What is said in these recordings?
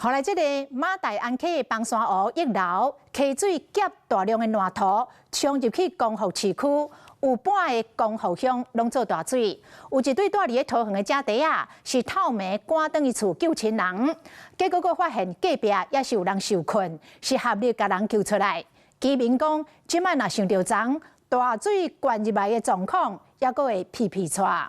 予來這个馬大安溪的枋山湖溢流，溪水夾大量的爛土，衝入去光復市區，有半个光復鄉攏做大水。有一對蹛佇咧桃園的姐弟仔，是透暝趕轉去厝救親人，結果閣發現隔壁也是有人受困，是合力共人救出來。居民講，這擺若想著昨大水灌入來的狀況，猶閣會皮皮掣。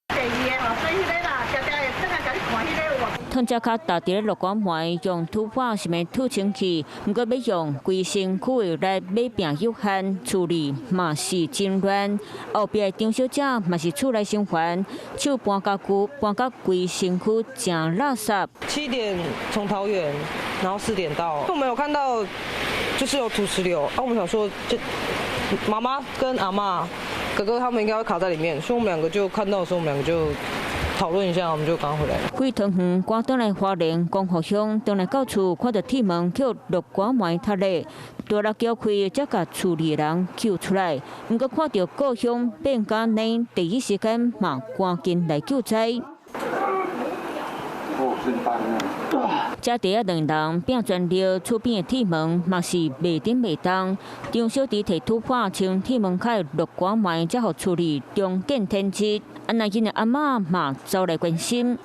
第二个吼，所以彼个啦，定定會轉來共你看彼个有無？湯只跤踏佇咧落管門，用土板想欲吐清氣，毋過欲用規身軀的力欲拼有限，厝裡嘛是真亂。後壁的張小姐嘛是厝內生還，手搬家具搬甲規身軀誠垃圾。 7點從桃園，然後4點到，我們有看到就是有土石流，啊，我們想說就媽媽跟阿嬤、哥哥他們應該會卡在裡面，所以我們兩個就看到的時候，我們兩個就討論一下，我們就趕回來。去桃園趕轉來花蓮光復鄉，轉來到厝看著鐵門予落瓜糜塌咧，大力撬開，才共厝裡的人救出來。毋過看著故鄉變甲按呢，第一時間嘛趕緊來救災。姐弟仔兩人拼全力，厝邊的鐵門嘛是袂振袂動。張小弟提土板清鐵門口落瓜糜，才予厝裡重見天日。啊，那𪜶的阿嬤嘛走來關心。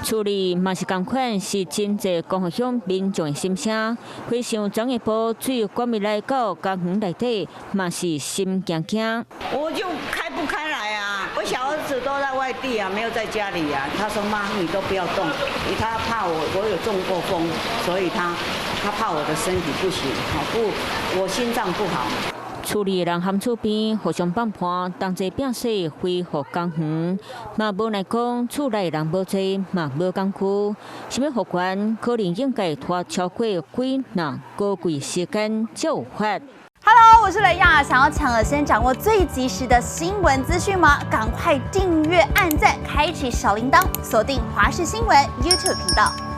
厝裡嘛是仝款，是真濟光復鄉民眾的心聲。回想昨下晡水灌入來到家園內底，嘛是心驚驚。我就開不開來啊！我小兒子都在外地啊，沒有在家裡啊。他說：媽，你都不要動，他怕我，我有中過風，所以他怕我的身體不行，不，我心臟不好。厝裡的人含厝邊互相幫盤，同齊拼勢恢復家園。嘛無奈講，厝內人無濟，嘛無工具，想欲復原，可能應該拖超過幾若個月時間才有法。 Hello，我是雷亞，想要搶先掌握最及時的新聞資訊嗎？趕快訂閱、按讚、開啟小鈴鐺，鎖定華視新聞 YouTube 頻道。